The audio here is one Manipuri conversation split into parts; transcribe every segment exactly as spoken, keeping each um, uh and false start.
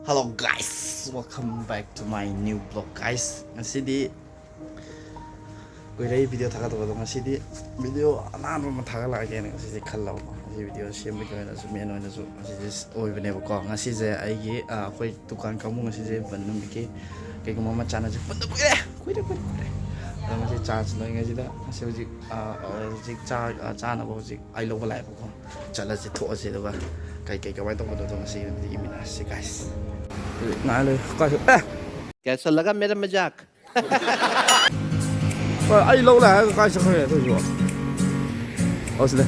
Hello guys, welcome back to my new vlog guys. ꯉꯁꯤꯗꯤ ꯀꯨꯏꯔꯦ video ꯊꯥꯒꯠꯇꯕꯗꯣ, ꯉꯁꯤꯗꯤ video ꯑꯅꯥꯟꯕ ꯑꯃ ꯊꯥꯒꯠꯂꯛꯑꯒꯦꯅ ꯉꯁꯤꯁꯦ ꯈꯜꯂꯕꯀꯣ꯫ ꯉꯁꯤ video ꯁꯦꯝꯕꯒꯤ ꯑꯣꯏꯅꯁꯨ, main ꯑꯣꯏꯅꯁꯨ ꯉꯁꯤꯁꯦ ꯑꯣꯏꯕꯅꯦꯕꯀꯣ꯫ ꯉꯁꯤꯁꯦ ꯑꯩꯒꯤ, ꯑ, ꯑꯩꯈꯣꯏ ꯗꯨꯀꯥꯟ ꯀꯥꯡꯕꯨ ꯉꯁꯤꯁꯦ ꯕꯟ ꯅꯨꯃꯤꯠꯀꯤ ꯀꯩꯒꯨꯝꯕ ꯑꯃ ꯆꯥꯅꯁꯦ, ꯄꯨꯟꯗ ꯀꯨꯏꯔꯦ, ꯀꯨꯏꯔꯦ, ꯀꯨꯏꯔꯦ, ꯀꯨꯏꯔꯦ꯫ ꯑꯗꯣ ꯉꯁꯤ ꯆꯥꯅꯁꯦ ꯂꯣꯏꯉꯩꯁꯤꯗ ꯉꯁꯤ ꯍꯧꯖꯤꯛ, ꯑ, ꯑ, ꯍꯧꯖꯤꯛ ꯆꯥ-, ꯑ, ꯆꯥꯅꯕ ꯍꯧꯖꯤꯛ ꯑꯩ ꯂꯧꯕ ꯂꯥꯛꯑꯦꯕꯀꯣ꯫ ꯆꯠꯂꯁꯤ, ꯊꯣꯛꯑꯁꯤ, ꯑꯗꯨꯒ ꯀꯩ ꯀꯩ ꯀꯃꯥꯏꯅ ꯇꯧꯕꯅꯣꯗꯣ ꯉꯁꯤ ꯑꯗꯨꯝ ꯌꯦꯡꯃꯤꯟꯅꯔꯁꯤ guys꯫ ꯉꯥꯏ ꯂꯩ, ꯀꯥꯏ ꯆꯠ-, ꯑꯦ! कैसा लगा मेरा मजाक? ꯍꯣꯏ, ꯑꯩ ꯂꯧ ꯂꯥꯛꯑꯒ ꯀꯥꯏ ꯆꯠꯈ꯭ꯔꯒꯦ ꯑꯗꯨꯏꯁꯨ? ꯑꯣ, ꯁꯤꯗ꯫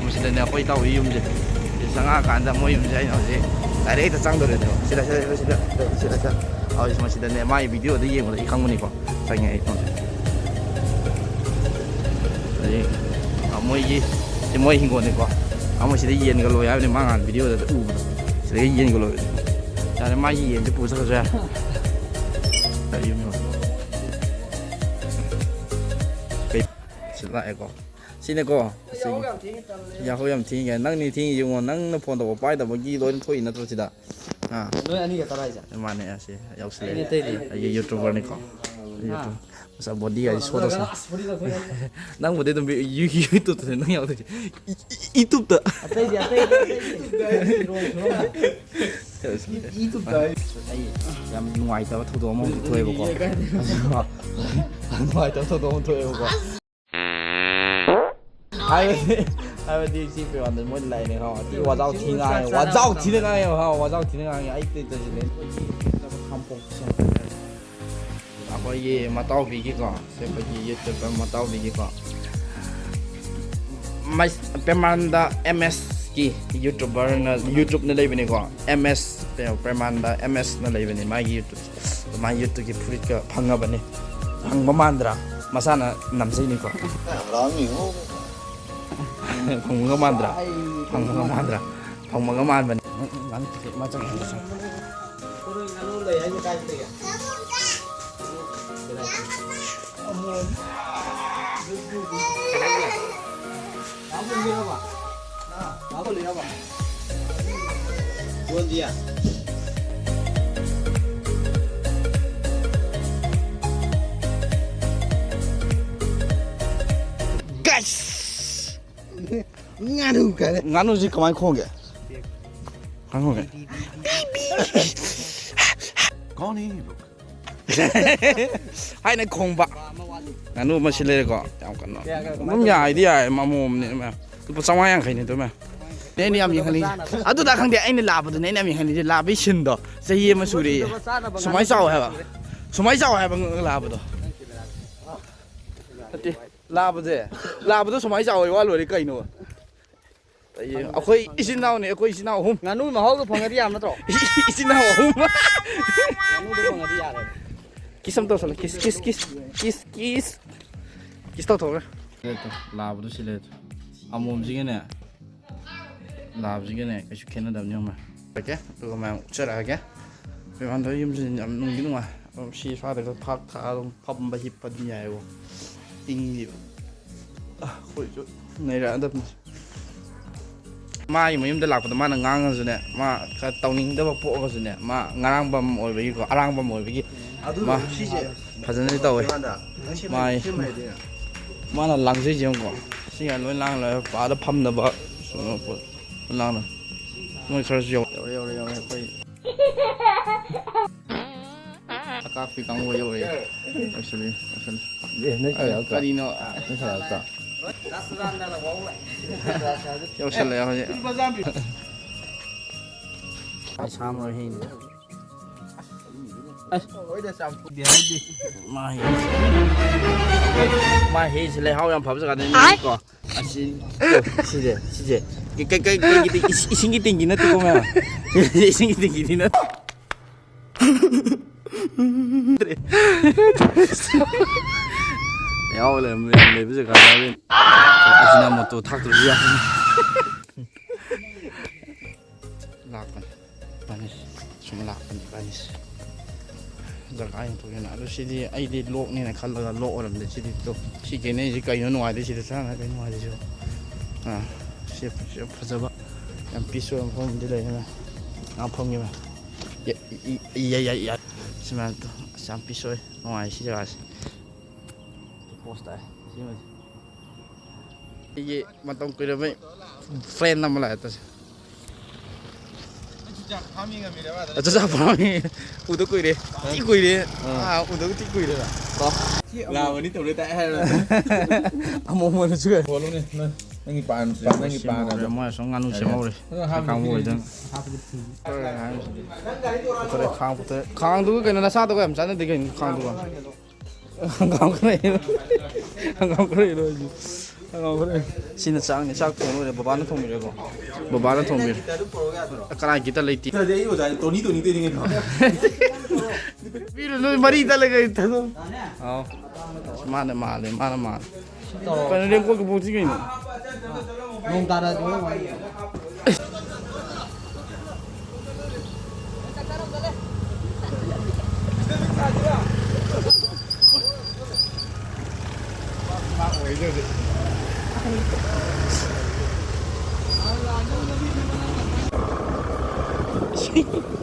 ꯃꯁꯤꯗꯅꯦ ꯑꯩꯈꯣꯏ ꯏꯇꯥꯎꯒꯤ ꯌꯨꯝꯁꯦ꯫ ꯁꯤ ꯆꯪꯉꯛꯑꯀꯥꯟꯗ ꯃꯣꯏ ꯌꯨꯝꯁꯦ ꯑꯩꯅ ꯍꯧꯖꯤꯛ direct ꯍꯦꯛꯇ ꯆꯪꯗꯣꯔꯦꯅꯦ꯫ ꯁꯤꯗ, ꯁꯤꯗ, ꯁꯤꯗ, ꯁꯤꯗ, ꯁꯤꯗ, ꯁꯤꯗ꯫ ꯍꯧꯖꯤꯛ ꯃꯁꯤꯗꯅꯦ ꯃꯥꯒꯤ video ꯗ ꯌꯦꯡꯕꯗ ꯑꯩ ꯈꯪꯕꯅꯤꯀꯣ꯫ ꯆꯪꯉꯦ ꯑꯩ ꯌꯨꯝꯁꯦ꯫ ꯑꯗꯩ, ꯑ, ꯃꯣꯏꯒꯤ, ꯁꯤ ꯃꯣꯏ ꯍꯤꯡꯒꯣꯜꯅꯤꯀꯣ꯫ ꯑꯃ ꯁꯤꯗ ꯌꯦꯟꯒ ꯂꯣꯏ ꯍꯥꯏꯕꯅꯤ ꯃꯥ ꯉꯥꯟ video ꯗ ꯎꯕꯗꯣ꯫ ꯁꯤꯗꯒꯤ ꯌꯦꯟꯒ ꯂꯣꯏ꯫ ꯌꯥꯔꯦ, ꯃꯥꯒꯤ ꯌꯦꯟꯁꯦ ꯄꯨ ꯆꯠꯈ꯭ꯔꯁꯨ ꯌꯥꯔꯦ꯫ ꯌꯨꯝ ꯌꯧꯔꯦ꯫ ꯀꯩ-, ꯁꯤ ꯂꯥꯛꯑꯦꯀꯣ꯫ ꯁꯤꯅꯦꯀꯣ꯫ ꯁꯤ ꯌꯥꯍꯧ ꯌꯥꯝ ꯊꯦꯡꯉꯦ, ꯇꯜꯂꯦ꯫ ꯌꯥꯍꯧ ꯌꯥꯝ ꯊꯦꯡꯉꯦ꯫ ꯅꯪꯅꯤ ꯊꯦꯡꯉꯤ ꯌꯦꯡꯉꯣ꯫ ꯅꯪꯅ phone ꯇꯧꯕ ꯄꯥꯏꯗꯕꯒꯤ ꯂꯣꯏꯅ ꯊꯣꯛꯏ ꯅꯠꯇ꯭ꯔꯣ ꯁꯤꯗ? ꯑꯥ꯫ ꯅꯣꯏ ꯑꯅꯤ ꯈꯛꯇꯔꯣ ꯍꯥꯏꯁꯦ? ꯃꯥꯅꯦ, ꯑꯁꯤ ꯌꯥꯎꯁꯜꯂꯛꯑꯦ꯫ ꯑꯩ ꯑꯇꯩꯗꯤ? ꯑꯩꯒꯤ YouTuber ꯅꯤꯀꯣ꯫ ꯍꯥ? YouTube꯫ ꯃꯁꯥ body ꯒꯥꯏꯗꯤ ꯁꯣꯗ ꯁꯥ-, ꯑꯁ, body ꯂꯧꯊꯣꯛꯑꯦ꯫ ꯅꯪꯕꯨꯗꯤ ꯑꯗꯨꯝ ꯌꯨ-, ꯌꯨ-, YouTube ꯇꯅꯦ ꯅꯪ ꯌꯥꯎꯗꯣꯏꯁꯦ꯫ ꯏ-, ꯏ-, YouTube ꯇ꯫ ꯑꯇꯩꯗꯤ, ꯑꯇꯩꯗꯤ, ꯑꯇꯩꯗꯤ꯫ ꯐꯤꯔꯣꯟ, ꯐꯤꯔꯣꯟ꯫ ꯌꯥꯎꯁꯜꯂꯛꯑꯦ꯫ YouTube ꯇ꯫ ꯑꯩ ꯌꯥꯝ ꯅꯨꯡꯉꯥꯏꯇꯕ ꯊꯧꯗꯣꯛ ꯑꯃ ꯍꯧꯖꯤꯛ ꯊꯣꯛꯑꯦꯕꯀꯣ꯫ ꯌꯥꯝ ꯅꯨꯡꯉꯥꯏꯇꯕ ꯊꯧꯗꯣꯛ ꯑꯃ ꯊꯣꯛꯑꯦꯕꯀꯣ꯫ ꯍꯥꯏꯕꯗꯤ, ꯍꯥꯏꯕꯗꯤ ꯁꯤ ꯄꯤꯔꯛꯑꯣ, ꯃꯣꯏ ꯂꯥꯛꯏꯅꯦ, ꯈꯪꯉꯕ? ꯁꯤ ꯋꯥꯖꯥꯎ ꯊꯤ ꯉꯥꯡꯉꯦ, ꯋꯥꯖꯥꯎ ꯊꯤꯅ ꯉꯥꯡꯉꯦ, ꯈꯪꯉꯕ? ꯋꯥꯖꯥꯎ ꯊꯤꯅ ꯉꯥꯡꯉꯦ꯫ ꯑꯩ ꯇꯦ-, ꯇꯦ-, ꯇꯦ-, ꯑꯩꯈꯣꯏꯒꯤ ꯃꯇꯥꯎꯕꯤꯒꯤꯀꯣ, ꯁꯤ ꯑꯩꯈꯣꯏꯒꯤ YouTuber ꯃꯇꯥꯎꯕꯤꯒꯤꯀꯣ, ꯃꯩ-, ꯄ꯭ꯔꯦꯃꯥꯅꯟꯗ M S ꯀꯤ YouTuber ꯅ, YouTube ꯅ ꯂꯩꯕꯅꯤꯀꯣ, M S, ꯄ꯭ꯔꯦꯃꯥꯅꯟꯗ M S ꯅ ꯂꯩꯕꯅꯤ ꯃꯥꯒꯤ YouTube꯫ ꯃꯥꯏ ꯌꯨꯠꯇꯨꯒꯤ ꯐꯨꯔꯤꯠꯀ ꯐꯪꯉꯕꯅꯤ꯫ ꯐꯪꯕ ꯃꯥꯟꯗ꯭ꯔꯥ? ꯃꯁꯥꯅ ꯅꯝꯖꯩꯅꯤꯀꯣ꯫ ꯐꯪꯕꯒ ꯃꯥꯟꯗ꯭ꯔꯥ? ꯐꯪꯕꯒ ꯃꯥꯟꯗ꯭ꯔꯥ? ꯐꯪꯕꯒ ꯃꯥꯟꯕꯅꯤ꯫ ꯎꯝ, ꯎꯝ, ꯉꯥꯅꯨ ꯊꯤꯁꯦ ꯃꯥ ꯆꯪꯉꯦ, ꯆꯪꯉꯦ꯫ Guys! ꯉꯥꯅꯨ ꯀꯥꯏꯅ꯫ ꯉꯥꯅꯨꯁꯤ ꯀꯃꯥꯏꯅ ꯈꯣꯡꯒꯦ? ꯀꯃꯥꯏꯅ ꯈꯣꯡꯒꯦ? कौन है ये लोग? ꯍꯥꯏꯅ ꯈꯣꯡꯕ ꯉꯥꯅꯨ ꯑꯃ ꯁꯤ ꯂꯩꯔꯦꯀꯣ꯫ ꯌꯥꯝ ꯀꯟꯅ ꯑꯗꯨꯝ ꯌꯥꯏꯗꯤ ꯌꯥꯏ, ꯑꯃꯣꯝꯅꯤ ꯃꯌꯥꯝ꯫ ꯂꯨꯄꯥ ꯆꯥꯝꯃꯉꯥ ꯌꯥꯡꯈꯩꯅꯤ ꯑꯗꯨꯃ꯫ ꯑꯩꯅ ꯌꯥꯝ ꯌꯦꯡꯍꯟꯅꯤꯡꯉꯤꯁꯦ ꯑꯗꯨꯗ ꯈꯪꯗꯦ, ꯑꯩꯅ ꯂꯥꯕꯗꯨꯅꯦ ꯑꯩꯅ ꯌꯥꯝ ꯌꯦꯡꯍꯟꯅꯤꯡꯉꯤꯁꯦ꯫ ꯂꯥꯕꯒꯤ ꯁꯤꯟꯗꯣ ꯆꯍꯤ ꯑꯃ ꯁꯨꯔꯦꯌꯦ꯫ ꯁꯨꯃꯥꯏꯅ ꯆꯥꯎꯋꯦ ꯍꯥꯏꯕ, ꯁꯨꯃꯥꯏꯅ ꯆꯥꯎꯋꯦ ꯍꯥꯏꯕ ꯂꯥꯕꯗꯣ꯫ ꯅꯠꯇꯦ, ꯂꯥꯕꯁꯦ, ꯂꯥꯕꯗꯣ ꯁꯨꯃꯥꯏꯅ ꯆꯥꯎꯋꯦ, ꯋꯥ ꯂꯣꯏꯔꯦ ꯀꯩꯅꯣ? ꯑꯩꯈꯣꯏ ꯏꯆꯤꯟ ꯏꯅꯥꯎꯅꯦ, ꯑꯩꯈꯣꯏ ꯏꯆꯤꯟ ꯏꯅꯥꯎ ꯑꯍꯨꯝ꯫ ꯉꯥꯅꯨ ꯃꯍꯥꯎꯗꯣ ꯐꯪꯉꯗꯤ ꯌꯥꯝ ꯅꯠꯇ꯭ꯔꯣ? ꯏꯆꯤꯟ ꯏꯅꯥꯎ ꯑꯍꯨꯝ꯫ ꯉꯥꯅꯨꯗꯣ ꯐꯪꯉꯗꯤ ꯌꯥꯔꯦ꯫ Kiss ꯑꯃ ꯇꯧꯁꯜꯂꯣ꯫ Kiss, kiss, kiss, kiss, kiss꯫ Kiss ꯇꯧꯊꯣꯛꯈ꯭ꯔꯦ꯫ ꯂꯥꯕꯗꯣ ꯁꯤ ꯂꯩꯔꯦ꯫ ꯑꯃꯣꯝꯁꯤꯒꯅꯦ, ꯂꯥꯕꯁꯤꯒꯅꯦ ꯀꯩꯁꯨ ꯈꯦꯠꯅꯗꯕꯅꯤ, ꯌꯦꯡꯉꯨ꯫ ꯑꯣꯀꯦ, ꯑꯗꯨꯒ ꯃꯌꯥꯝ ꯎꯠꯆꯔꯛꯑꯒꯦ꯫ ꯑꯩꯈꯣꯏ ꯏꯃꯥꯟꯗ ꯌꯨꯝꯁꯤ ꯌꯥꯝ ꯅꯨꯡꯗꯤ ꯅꯨꯡꯉꯥꯏ꯫ ꯑꯗꯨꯝ ꯁꯤ ꯁ꯭ꯋꯥꯏꯗꯒ ꯐꯥꯛ ꯊꯥ ꯑꯗꯨꯝ ꯐꯝꯕ ꯍꯤꯞꯄ ꯑꯗꯨꯝ ꯌꯥꯏꯌꯦꯕ꯫ ꯏꯪꯉꯤꯕ꯫ ꯑ, ꯑꯩꯈꯣꯏꯁꯨ ꯅꯩꯔꯛꯑꯗꯕꯅꯤ꯫ ꯃꯥꯒꯤ ꯃꯌꯨꯝꯗ ꯂꯥꯛꯄꯗ ꯃꯥꯅ ꯉꯥꯡꯉꯁꯨꯅꯦ, ꯃꯥ ꯈꯔ ꯇꯧꯅꯤꯡꯗꯕ ꯄꯣꯛꯑꯒꯁꯨꯅꯦ, ꯃꯥ ꯉꯔꯥꯡꯕꯝ ꯑꯣꯏꯕꯒꯤꯀꯣ, ꯑꯔꯥꯡꯕꯝ ꯑꯣꯏꯕꯒꯤ ꯑꯗꯨ ꯃꯥ ꯁꯤꯁꯦ ꯐꯖꯅꯗꯤ ꯇꯧꯋꯦ꯫ ꯃꯥꯏ ꯁꯦꯝꯃ ꯍꯩꯗꯣꯏꯅꯦ꯫ ꯃꯥꯅ ꯂꯥꯡꯖꯩꯁꯦ ꯌꯦꯡꯉꯨꯀꯣ꯫ ꯁꯤꯒ ꯂꯣꯏ ꯂꯥꯡ ꯂꯣꯏꯔꯦ꯫ ꯑꯥꯗ ꯐꯝꯅꯕ ꯁꯨꯝ ꯂꯥꯡꯅ꯫ ꯃꯣꯏ ꯈꯔꯁꯨ ꯌꯧ-, ꯌꯧꯔꯦ, ꯌꯧꯔꯦ, ꯌꯧꯔꯦ꯫ ꯑꯩꯈꯣꯏ ꯑꯀꯥꯞꯄꯤ ꯀꯥꯡꯕꯨ ꯌꯧꯔꯛꯑꯦ꯫ ꯂꯣꯏꯁꯤꯜꯂꯤ, ꯂꯣꯏꯁꯤꯜꯂꯤ꯫ ꯑꯦ, ꯅꯣꯏ ꯑ, ꯁꯥꯟꯅꯔꯛꯇ꯭ꯔꯣ? ꯀꯔꯤꯅꯣ? ꯅꯣꯏ ꯁꯥꯟꯅꯔꯛꯇ꯭ꯔꯣ? ꯌꯧꯁꯜꯂꯛꯑꯦ ꯍꯧꯖꯤꯛ꯫ ꯑꯩ ꯁꯥꯝ ꯂꯣꯏ ꯍꯦꯡꯉꯦ꯫ ꯑꯁ꯫ ꯃꯥ ꯍꯦ-, ꯃꯥ ꯍꯦꯁꯦ ꯂꯩꯍꯥꯎ ꯌꯥꯝ ꯐꯕ ꯖꯒꯥꯗꯅꯤꯀꯣ꯫ ꯑꯁꯤ, ꯁꯤꯁꯦ, ꯁꯤꯁꯦ꯫ ꯀꯩ, ꯀꯩ, ꯀꯩ, ꯀꯩꯒꯤ ꯇꯦꯡ-, ꯏꯁ-, ꯏꯁꯤꯡꯒꯤ ꯇꯦꯡꯀꯤ ꯅꯠꯇꯦꯀꯣ, ꯃꯌꯥꯝ? ꯏꯁꯤꯡꯒꯤ ꯇꯦꯡꯀꯤꯗꯤ ꯅꯠꯇꯦ꯫ ꯌꯥꯎ ꯂꯩꯔꯝꯃꯦ, ꯌꯥꯝ ꯂꯩꯕ ꯖꯒꯥꯗ ꯍꯣꯔꯦꯟ꯫ ꯑꯁꯤꯅ ꯃꯣꯇꯣ ꯊꯥꯛꯇ꯭ꯔꯁꯨ ꯌꯥꯕꯅꯤ꯫ ꯂꯥꯛꯄꯅꯤ ꯏꯕꯥꯅꯤꯁꯦ꯫ ꯁꯨꯝ ꯂꯥꯛꯄꯅꯤ ꯏꯕꯥꯅꯤꯁꯦ꯫ ꯖꯒꯥ ꯌꯦꯡꯊꯣꯛꯀꯦꯅ꯫ ꯑꯗꯣ ꯁꯤꯗꯤ ꯑꯩꯗꯤ ꯂꯣꯛꯅꯦꯅ ꯈꯜꯂꯒ ꯂꯣꯛ ꯑꯣꯏꯔꯝꯗꯦ꯫ ꯁꯤꯗꯤ ꯇꯣ꯫ ꯁꯤ ꯀꯩꯅꯩꯁꯤ ꯀꯩꯅꯣ ꯅꯨꯡꯉꯥꯏꯗꯣꯏ ꯁꯤꯗ ꯆꯪꯉꯒ ꯀꯩ ꯅꯨꯡꯉꯥꯏꯗꯣꯏꯁꯤꯕꯣ? ꯑꯥ, ꯁꯤ ꯌꯥꯝ ꯐꯖꯕ, ꯌꯥꯝ ꯄꯤꯁ ꯑꯣꯏꯕ ꯃꯐꯝ ꯑꯃꯗꯤ ꯂꯩ꯫ ꯉꯥ ꯐꯝꯒꯦ꯫ ꯌꯥꯏ, ꯌꯥꯏ, ꯌꯥꯏ꯫ ꯁꯨꯃꯥꯏꯅ ꯇꯧ-, ꯑꯁ, ꯌꯥꯝ ꯄꯤꯁ ꯑꯣꯏ꯫ ꯅꯨꯡꯉꯥꯏ ꯁꯤ ꯖꯒꯥꯁꯦ꯫ ꯄꯣꯁ ꯇꯥꯏ꯫ ꯁꯤꯃꯗꯤ꯫ ꯑꯩꯒꯤ ꯃꯇꯝ ꯀꯨꯏꯔꯕꯩ ꯐ꯭ꯔꯦꯟ ꯑꯃ ꯂꯥꯛꯑꯦ ꯇꯁꯦ꯫ ꯑꯆꯥ, ꯆꯥ ꯐꯥꯝꯃꯤ꯫ ꯎꯗ ꯀꯨꯏꯔꯦ꯫ ꯊꯤ ꯀꯨꯏꯔꯦ꯫ ꯑꯥ꯫ ꯑꯥ, ꯎꯗ ꯊꯤ ꯀꯨꯏꯔꯦ꯫ ꯀꯣ? ꯂꯥꯕꯅꯤ ꯇꯧꯔꯦ ꯇꯥꯏ ꯍꯥꯏꯔꯣ꯫ ꯑꯃꯨꯛ ꯑꯃꯨꯛ ꯁꯨ꯫ ꯍꯣꯜꯂꯨꯅꯦ, ꯅꯪ, ꯅꯪꯒꯤ ꯄꯥꯟ, ꯅꯪꯒꯤ ꯄꯥꯟ ꯁꯦꯝꯍꯧꯔꯦ, ꯑꯗꯣ꯫ ꯃꯣꯏ ꯑꯁꯣꯝ ꯉꯥꯅꯨ ꯌꯥꯔꯦ, ꯌꯥꯔꯦ꯫ ꯁꯦꯝꯍꯧꯔꯦ꯫ ꯅꯪ ꯍꯥꯞꯄꯗꯤ ꯀꯥꯡꯕꯨ ꯊꯨꯅꯤ꯫ ꯑꯣꯏꯗꯣꯏꯅꯤ꯫ ꯄꯨꯊꯣꯔꯛꯑꯦ, ꯈꯥꯡ ꯄꯨꯊꯣꯔꯛꯑꯦ꯫ ꯈꯥꯡꯗꯨꯒ ꯀꯩꯅꯣ ꯅꯁꯥꯗꯨꯒ ꯌꯥꯝ ꯆꯥꯟꯅꯗꯦ ꯀꯩꯅꯣ ꯈꯥꯡꯗꯨꯒ꯫ ꯍꯪꯒꯥꯝ ꯈꯔ ꯍꯦꯛ-, ꯍꯪꯒꯥꯝ ꯈꯔ ꯍꯦꯛ-, ꯍꯪꯒꯥꯝ ꯈꯔ ꯍꯦꯛ-꯫ ꯁꯤꯅ ꯆꯥꯛꯅꯤ꯫ ꯆꯥꯛ ꯊꯣꯡ ꯂꯣꯏꯔꯦ꯫ ꯕꯕꯥꯅ ꯊꯣꯡꯕꯤꯔꯦꯀꯣ꯫ ꯕꯕꯥꯅ ꯊꯣꯡꯕꯤꯔꯦ꯫ ꯀꯅꯥꯒꯤꯇ ꯂꯩꯇꯦ꯫ ꯅꯠꯇ꯭ꯔꯗꯤ ꯑꯩ ꯑꯣꯖꯥ ꯇꯣꯅꯤ, ꯇꯣꯅꯤ, ꯇꯣꯅꯤ ꯀꯩꯅꯣ꯫ ꯄꯤꯔꯨꯅꯨ, ꯃꯔꯤ ꯇꯠꯂꯒ ꯑꯩ ꯊꯥꯗꯣꯛ-꯫ ꯑꯥꯎ꯫ ꯃꯥꯅ ꯃꯥꯜꯂꯦ, ꯃꯥꯅ ꯃꯥꯜꯂꯦ꯫ ꯀꯩꯅꯣ, ꯔꯦꯟꯀꯣꯠꯀ ꯄꯨꯊꯣꯛꯁꯤ ꯀꯩꯅꯣ꯫ ꯅꯣꯡ ꯇꯥꯔꯛꯑꯗꯤ ꯍꯣꯔꯦꯟ ꯋꯥꯅꯤ꯫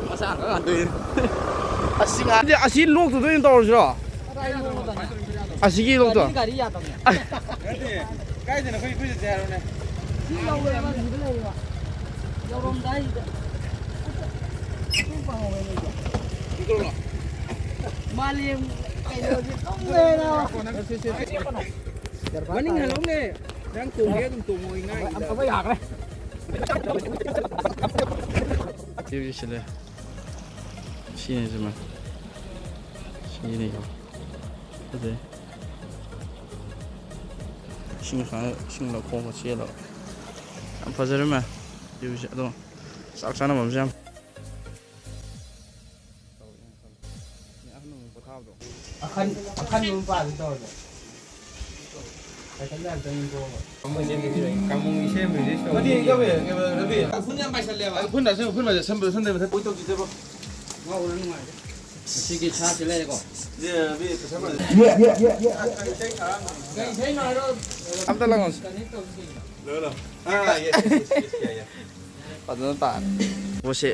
ꯃꯁꯥ ꯈꯔ ꯍꯟꯗꯣꯛꯏ꯫ ꯑꯁꯤ ꯉꯥ-, ꯑꯁꯤ ꯂꯣꯛꯇꯨꯗ ꯑꯣꯏꯅ ꯇꯧꯔꯁꯤꯔꯣ? ꯑꯁꯤꯒꯤ ꯂꯣꯛꯇꯣ? ꯒꯥꯔꯤ, ꯒꯥꯔꯤ ꯌꯥꯗꯕꯅꯦ꯫ ꯅꯠꯇꯦ, ꯀꯥꯏꯗꯅꯣ ꯑꯩꯈꯣꯏ, ꯑꯩꯈꯣꯏ ꯆꯠꯁꯦ ꯍꯥꯏꯔꯣꯅꯦ? ꯁꯤ ꯌꯧꯔꯦꯕ, ꯑꯗꯨꯗ ꯂꯩꯔꯦꯕ꯫ ꯌꯧꯔꯝꯗꯥꯏꯁꯤꯗ꯫ ꯃꯥꯂꯦꯝ ꯀꯩꯅꯣꯁꯦ ꯇꯨꯝꯃꯦꯅ꯫ ꯃꯅꯤꯡ ꯍꯜꯂꯧꯅꯦ꯫ ꯅꯪ ꯇꯣꯡꯒꯦ ꯑꯗꯨꯝ ꯇꯣꯡꯉꯣ, ꯏꯉꯥꯏ꯫ ꯑꯃ ꯌꯥꯈ꯭ꯔꯦ꯫ ꯁꯤꯅꯦ ꯁꯤꯃ꯫ ꯁꯤꯅꯦꯀꯣ꯫ ꯐꯖꯩ꯫ ꯏꯁꯤꯡ ꯁꯨꯃꯥꯏꯅ, ꯏꯁꯤꯡ ꯂꯧꯈꯣꯡꯒ ꯆꯦꯜꯂꯒ꯫ ꯌꯥꯝ ꯐꯖꯔꯝꯃꯦ꯫ ꯚ꯭ꯌꯨꯁꯦ꯫ ꯑꯗꯣ ꯆꯥꯛ ꯆꯥꯅꯕꯝꯁꯦ ꯌꯥꯝ ꯃꯤ ꯑꯍꯟ ꯑꯃ ꯄꯣꯊꯥꯕꯗꯣ꯫ ꯑꯈꯟ-, ꯑꯈꯟꯕ ꯃꯄꯥꯗꯨ ꯇꯧꯔꯁꯦ꯫ ꯄꯥꯏꯈꯠꯂꯦ ꯑꯝꯇꯪ ꯌꯦꯡꯊꯣꯛꯑꯣ꯫ ꯀꯥꯡꯕꯨꯒꯤ ꯁꯦꯝꯕꯩꯁꯦ ꯁꯤꯗ ꯃꯇꯦꯡ ꯌꯥꯎꯋꯦ, ꯔꯕꯤ꯫ ꯎꯐꯨꯟ ꯌꯥꯝ ꯄꯥꯏꯁꯜꯂꯦꯕ꯫ ꯎꯐꯨꯟ ꯄꯥꯏꯁꯜ-, ꯎꯐꯨꯟ ꯄꯥꯏꯁꯜ-, ꯁꯦꯝꯕ-, ꯁꯦꯝꯗꯣꯏ ꯃꯊꯛ ꯄꯣꯏ ꯇꯧꯁꯤꯗꯕ꯫ ꯉꯥꯎꯕꯅ ꯅꯨꯡꯉꯥꯏꯔꯦ꯫ ꯉꯁꯤꯒꯤ ꯁꯥꯁꯤ ꯂꯩꯔꯦꯀꯣ꯫ ꯌꯦ, ꯔꯕꯤ, ꯄꯩꯁꯥ ꯄꯥꯏꯁꯜ-, ꯀꯩ ꯏꯁꯩꯅꯣ ꯍꯥꯏꯔꯣ? ꯑꯝꯇ ꯂꯪꯉꯣꯁꯤ꯫ ꯀꯅꯦꯛ ꯇꯧꯁꯤ ꯀꯩꯅꯣ꯫ ꯂꯣꯏꯔꯣ? ꯑꯥ, ꯌꯦ, ꯌꯦ, ꯌꯦ, ꯌꯦ, ꯌꯦ꯫ ꯐꯖꯅ ꯇꯥꯔꯦ꯫ ꯄꯣꯠꯁꯦ,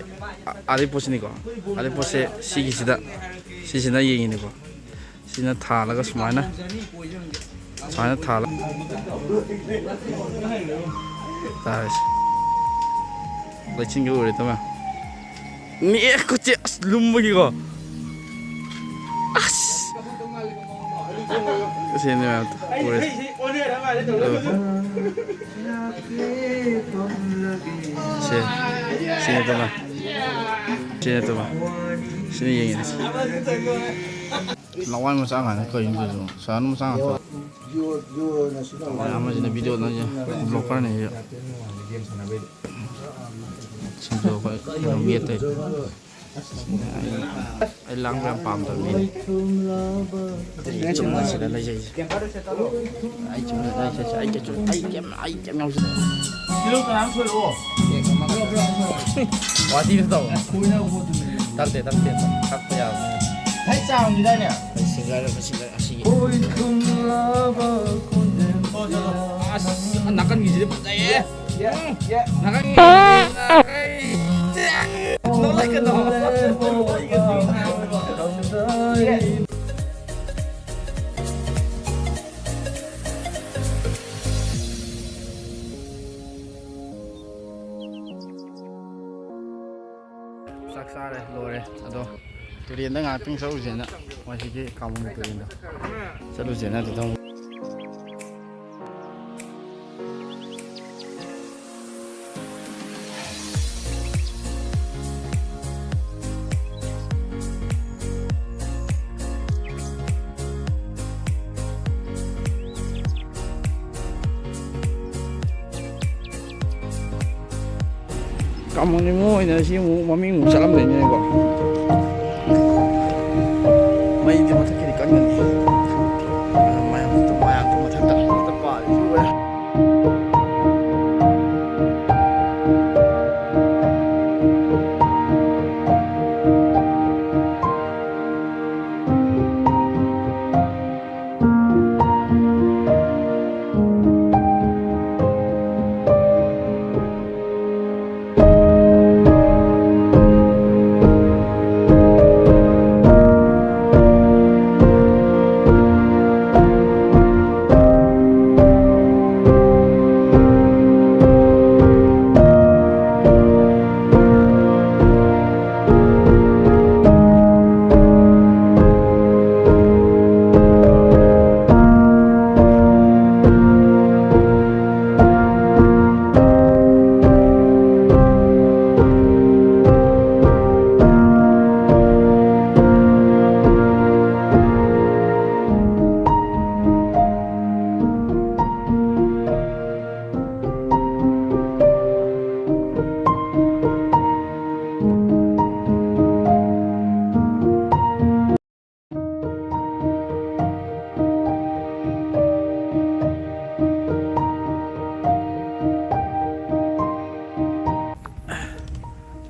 ꯑ-, ꯑꯥꯗꯩ ꯄꯣꯠꯁꯤꯅꯤꯀꯣ꯫ ꯑꯥꯗꯩ ꯄꯣꯠꯁꯦ ꯁꯤꯒꯤꯁꯤꯗ, ꯁꯤꯁꯤꯅ ꯌꯦꯡꯉꯤꯅꯤꯀꯣ꯫ ꯁꯤꯅ ꯊꯥꯜꯂꯒ ꯁꯨꯃꯥꯏꯅ, ꯁꯨꯃꯥꯏꯅ ꯊꯥꯜꯂ ꯇꯥꯔꯁꯤ꯫ ꯂꯩꯆꯤꯟꯒ ꯎꯔꯦ ꯇꯃ꯫ ꯅꯦ ꯈꯨꯠꯁꯦ ꯑꯁ ꯂꯨꯝꯕꯒꯤꯀꯣ꯫ ꯑꯁ꯫ ꯁꯤꯅꯦ ꯃꯌꯥꯝ ꯎꯔꯦ꯫ ꯁꯦ, ꯁꯤꯅꯦ ꯇꯃ꯫ ꯁꯤꯅꯦ ꯇꯃ꯫ ꯁꯤꯅ ꯌꯦꯡꯉꯤꯅꯦ꯫ ꯂꯋꯥꯏ ꯃꯆꯥ ꯉꯥꯛꯇ ꯀꯩꯅꯣ ꯇꯧꯔꯤꯁꯤꯕꯣ? ꯁꯥꯅꯨ ꯃꯆꯥ ꯉꯥꯛꯇ꯫ ꯃꯌꯥꯝ ꯑꯃꯁꯤꯅ ꯚꯤꯗꯤꯑꯣ ꯅꯝꯁꯦ, ꯕ꯭ꯂꯣꯒꯔꯅꯦ ꯑꯩꯁꯦ꯫ ꯁꯤꯡꯖꯨ ꯑꯩꯈꯣꯏ ꯃꯦꯠꯇꯣꯏ꯫ ꯑꯩ, ꯑꯩ ꯂꯥꯡꯕ ꯌꯥꯝ ꯄꯥꯝꯗꯕ ꯃꯤꯅꯦ꯫ ꯑꯩ ꯆꯨꯝꯅ ꯁꯤꯗ ꯂꯩꯖꯩꯁꯦ꯫ ꯑꯩ ꯆꯨꯝꯅ ꯂꯩꯖꯩꯁꯦ꯫ ꯑꯩ ꯀꯩꯁꯨ, ꯑꯩ ꯀꯩꯝ, ꯑꯩ ꯀꯩꯝ ꯌꯥꯎꯖꯗꯦ꯫ ꯀꯤꯂꯣ ꯀꯅꯥꯝ ꯁꯣꯏꯔꯛꯑꯣ? ꯋꯥꯊꯤꯁꯨ ꯇꯧ꯫ ꯊꯛꯇꯦ, ꯊꯛꯇꯦ꯫ ꯊꯛꯄ ꯌꯥꯕꯅꯤ꯫ ꯍꯩ ꯆꯥꯡꯁꯤꯗꯅꯦ꯫ ꯑꯩ ꯁꯤꯡꯒꯔ, ꯁꯤꯡꯒꯔ ꯑꯁꯤꯒꯤ꯫ ꯑꯁ, ꯅꯥꯀꯟꯒꯤꯁꯤꯗꯤ ꯐꯖꯩꯌꯦ꯫ ꯅꯥꯀꯟꯒꯤ-, ꯅꯣꯛꯂꯛꯀꯅꯣ꯫ ꯆꯥꯛ ꯆꯥꯔꯦ, ꯂꯣꯏꯔꯦ꯫ ꯑꯗꯣ ꯇꯨꯔꯦꯟꯗ ꯉꯥꯏꯍꯥꯛꯇꯪ ꯆꯠꯂꯨꯁꯦꯅ, ꯃꯁꯤꯒꯤ ꯀꯥꯃꯨꯡꯒꯤ ꯇꯨꯔꯦꯟꯗꯣ ꯆꯠꯂꯨꯁꯦꯅ ꯑꯗꯨꯗ ꯑꯃꯨꯛ꯫ ꯀꯥꯃꯣꯟ ꯅꯤꯃꯣ ꯑꯣꯏꯅ ꯁꯤ ꯑꯃꯨꯛ ꯃꯃꯤꯡ ꯑꯃꯨꯛ ꯆꯠꯂꯝꯗꯣꯏꯅꯤꯅꯦꯀꯣ꯫ ꯃꯩꯗꯤ ꯃꯊꯛꯀꯤꯗꯤ ꯀꯟꯅ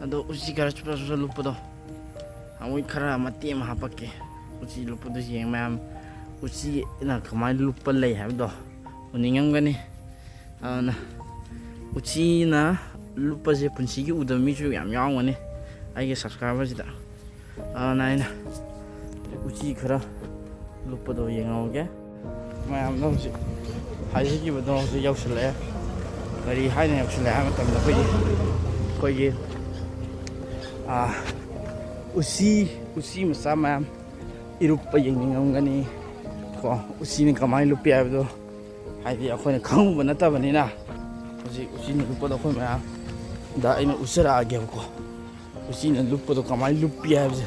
ꯑꯗꯣ ꯎꯆꯤ ꯈꯔ ꯆꯨꯞꯆꯥ ꯆꯨꯞꯆꯥ ꯂꯨꯞꯄꯗꯣ, ꯑꯃꯨꯛ ꯈꯔ ꯃꯇꯦꯛ ꯑꯃ ꯍꯥꯞꯄꯛꯀꯦ꯫ ꯎꯆꯤ ꯂꯨꯞꯄꯗꯨ ꯌꯦꯡ ꯃꯌꯥꯝ, ꯎꯆꯤꯅ ꯀꯃꯥꯏꯅ ꯂꯨꯞꯄ ꯂꯩ ꯍꯥꯏꯕꯗꯣ ꯎꯅꯤꯡꯉꯝꯒꯅꯤ꯫ ꯑꯗꯨꯅ ꯎꯆꯤꯅ ꯂꯨꯞꯄꯁꯦ ꯄꯨꯟꯁꯤꯒꯤ ꯎꯗꯕ ꯃꯤꯁꯨ ꯌꯥꯝ ꯌꯥꯎꯔꯝꯒꯅꯤ ꯑꯩꯒꯤ ꯁꯕꯁꯀ꯭ꯔꯥꯏꯕꯔꯁꯤꯗ꯫ ꯑꯗꯨꯅ ꯑꯩꯅ ꯎꯆꯤ ꯈꯔ ꯂꯨꯞꯄꯗꯣ ꯌꯦꯡꯍꯧꯒꯦ꯫ ꯃꯌꯥꯝꯗꯣ ꯍꯧꯖꯤꯛ ꯍꯥꯏꯖꯈꯤꯕꯗꯣ ꯍꯧꯖꯤꯛ ꯌꯧꯁꯤꯜꯂꯛꯑꯦ꯫ ꯀꯔꯤ ꯍꯥꯏꯅ ꯌꯧꯁꯤꯜꯂꯛꯑꯦ ꯍꯥꯏꯕ ꯃꯇꯝꯗ ꯑꯩꯈꯣꯏꯒꯤ, ꯑꯩꯈꯣꯏꯒꯤ, ꯑꯥ, ꯎꯆꯤ, ꯎꯆꯤ ꯃꯆꯥ ꯃꯌꯥꯝ ꯏꯔꯨꯞꯄ ꯌꯦꯡꯅꯤꯡꯉꯝꯒꯅꯤ ꯀꯣ꯫ ꯎꯆꯤꯅ ꯀꯃꯥꯏꯅ ꯂꯨꯞꯄꯤ ꯍꯥꯏꯕꯗꯣ, ꯍꯥꯏꯗꯤ ꯑꯩꯈꯣꯏꯅ ꯈꯪꯉꯨꯕ ꯅꯠꯇꯕꯅꯤꯅ꯫ ꯍꯧꯖꯤꯛ ꯎꯆꯤꯅ ꯂꯨꯞꯄꯗꯣ ꯑꯩꯈꯣꯏ ꯃꯌꯥꯝꯗ ꯑꯩꯅ ꯎꯠꯆꯔꯛꯑꯒꯦꯕꯀꯣ꯫ ꯎꯆꯤꯅ ꯂꯨꯞꯄꯗꯣ ꯀꯃꯥꯏꯅ ꯂꯨꯞꯄꯤ ꯍꯥꯏꯕꯁꯦ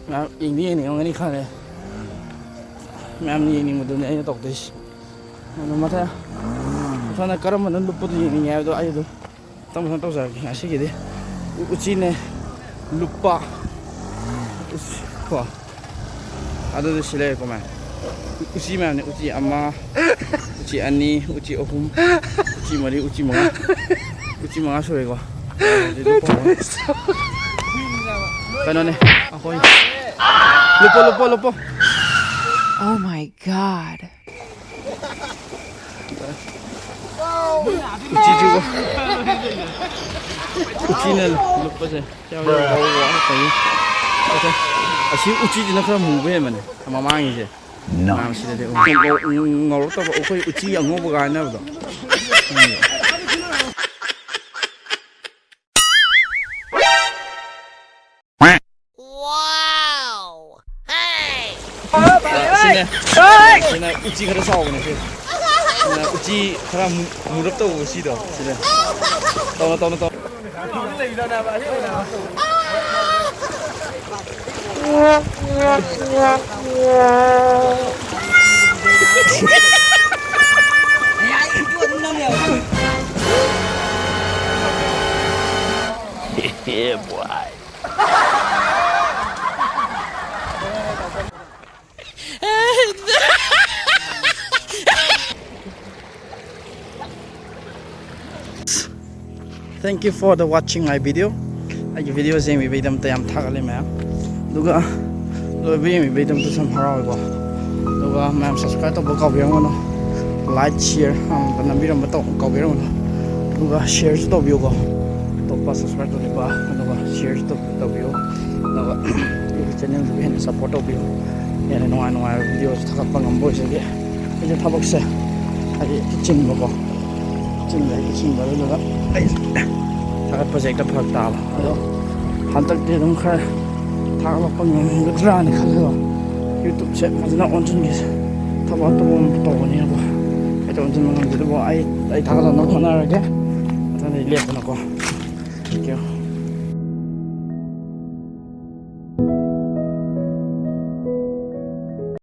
ꯃꯌꯥꯝ ꯌꯦꯡꯗꯤ ꯌꯦꯡꯅꯤꯡꯉꯝꯒꯅꯤ ꯈꯜꯂꯦ꯫ ꯃꯌꯥꯝꯅ ꯌꯦꯡꯅꯤꯡꯕꯗꯨꯅꯦ ꯑꯩꯅ ꯇꯧꯗꯣꯏꯁꯦ꯫ ꯑꯗꯣ ꯃꯊꯪ, ꯃꯊꯪꯗ ꯀꯔꯝꯕꯅ ꯂꯨꯞꯄꯗꯣ ꯌꯦꯡꯅꯤꯡꯉꯦ ꯍꯥꯏꯕꯗꯣ ꯑꯩ ꯑꯗꯨꯝ ꯃꯊꯪ ꯃꯊꯪ ꯇꯧꯖꯔꯛꯀꯦ꯫ ꯉꯁꯤꯒꯤꯗꯤ ꯎ-, ꯎꯆꯤꯅꯦ ꯂꯨꯞꯄ꯫ ꯎꯆꯤ-, ꯀꯣ꯫ ꯑꯗꯨꯗꯤ ꯁꯤ ꯂꯩꯔꯦꯀꯣ ꯃꯌꯥꯝ꯫ ꯎ-, ꯎꯆꯤ ꯃꯌꯥꯝꯅꯦ꯫ ꯎꯆꯤ ꯑꯃ, ꯎꯆꯤ ꯑꯅꯤ, ꯎꯆꯤ ꯑꯍꯨꯝ, ꯎꯆꯤ ꯃꯔꯤ, ꯎꯆꯤ ꯃꯉꯥ꯫ ꯎꯆꯤ ꯃꯉꯥ ꯁꯨꯔꯦꯀꯣ꯫ ꯑꯗꯨꯗꯤ ꯂꯨꯞꯄ ꯍꯧꯔꯣ꯫ ꯀꯩꯅꯣꯅꯦ, ꯑꯩꯈꯣꯏ꯫ ꯂꯨꯞꯄꯣ, ꯂꯨꯞꯄꯣ, ꯂꯨꯞꯄꯣ꯫ Oh my God. ꯎꯆꯤꯁꯤꯕꯨ, ꯎꯆꯤꯅ ꯂꯨꯞꯄꯁꯦ꯫ ꯌꯥꯎ, ꯌꯥꯎ, ꯌꯥꯎ, ꯌꯥꯎ, ꯌꯥꯎ꯫ ꯑꯣꯀꯦ꯫ ꯑꯁꯤ ꯎꯆꯤꯁꯤꯅ ꯈꯔ ꯃꯨꯕ ꯍꯦꯟꯕꯅꯦ ꯃꯃꯥꯡꯒꯤꯁꯦ꯫ ꯃꯃꯥꯡꯁꯤꯗꯗꯤ ꯉꯧ-, ꯉꯧ-, ꯉꯧꯔꯛꯇꯕ, ꯑꯩꯈꯣꯏ ꯎꯆꯤ ꯑꯉꯧꯕꯒ ꯍꯥꯏꯅꯕꯗꯣ꯫ ꯑ, ꯁꯤꯅꯦ꯫ ꯁꯤꯅ ꯎꯆꯤ ꯈꯔ ꯆꯥꯎꯕꯅꯦ ꯁꯤ꯫ ꯁꯤꯅ ꯎꯆꯤ ꯈꯔ ꯃꯨ-, ꯃꯨꯔꯞ ꯇꯧꯕ ꯎꯆꯤꯗꯣ ꯁꯤꯅꯦ꯫ ꯇꯧꯅꯣ, ꯇꯧꯅꯣ, ꯇꯧꯅꯣ꯫ Yeah, boy. Thank you for the watching my video. ꯑꯩꯒꯤ videoꯁꯦ ꯌꯦꯡꯕꯤꯕꯒꯤꯗꯃꯛꯇ ꯌꯥꯝ ꯊꯥꯒꯠꯂꯦ ꯃꯌꯥꯝ꯫ ꯑꯗꯨꯒ ꯂꯣꯏꯕ ꯌꯦꯡꯕꯤꯕꯒꯤꯗꯃꯛꯇꯁꯨ ꯌꯥꯝ ꯍꯔꯥꯎꯋꯦꯀꯣ꯫ ꯑꯗꯨꯒ ꯃꯌꯥꯝ subscribe ꯇꯧꯕ ꯀꯥꯎꯕꯤꯔꯝꯒꯅꯨ꯫ Like, share ꯑꯃ ꯅꯝꯕꯤꯔꯝꯕ ꯇꯧ-, ꯀꯥꯎꯕꯤꯔꯝꯒꯅꯨ꯫ ꯑꯗꯨꯒ shareꯁꯨ ꯇꯧꯕꯤꯌꯨꯀꯣ꯫ ꯑꯇꯣꯞꯄ subscribe ꯇꯧꯅꯤꯡꯕ ꯑꯗꯨꯒ shareꯁꯨ ꯇꯧ-, ꯇꯧꯕꯤꯌꯨ꯫ ꯑꯗꯨꯒ ꯑꯩꯒꯤ channelꯁꯤꯕꯨ ꯍꯦꯟꯅ support ꯇꯧꯕꯤꯌꯨ꯫ ꯍꯦꯟꯅ ꯅꯨꯡꯉꯥꯏ ꯅꯨꯡꯉꯥꯏꯕ videoꯁꯨ ꯊꯥꯒꯠꯄ ꯉꯝꯕ ꯑꯣꯏꯖꯒꯦ꯫ ꯑꯩꯁꯦ ꯊꯕꯛꯁꯦ ꯍꯥꯏꯗꯤ ꯆꯤꯟꯕꯀꯣ꯫ ꯆꯤꯟꯕ ꯍꯦꯛꯇ ꯆꯤꯟꯕ ꯑꯗꯨꯗꯨꯒ ꯑꯩ ꯊꯥꯒꯠꯄꯁꯦ ꯍꯦꯛꯇ ꯐꯔꯛ ꯇꯥꯕ꯫ ꯑꯗꯣ ꯍꯟꯗꯛꯇꯤ ꯑꯗꯨꯝ ꯈꯔ ꯊꯥꯒꯠꯂꯛꯄ ꯉꯝꯒꯗ꯭ꯔꯥꯅ ꯈꯜꯂꯦꯀꯣ꯫ YouTubeꯁꯦ ꯐꯖꯅ ꯑꯣꯟꯁꯤꯟꯒꯦ꯫ ꯊꯕꯛ ꯑꯇꯣꯞꯄ ꯑꯃ ꯇꯧꯕꯅꯤꯅꯀꯣ꯫ ꯍꯦꯛꯇ ꯑꯣꯟꯁꯤꯟꯕ ꯉꯝꯗꯦ꯫ ꯑꯗꯨꯕꯨ ꯑꯩ, ꯑꯩ ꯊꯥꯒꯠꯂꯛꯅꯕ ꯍꯣꯠꯅꯔꯒꯦ꯫ ꯃꯊꯪꯗꯗꯤ ꯂꯦꯞꯇꯅꯀꯣ꯫ Thank you꯫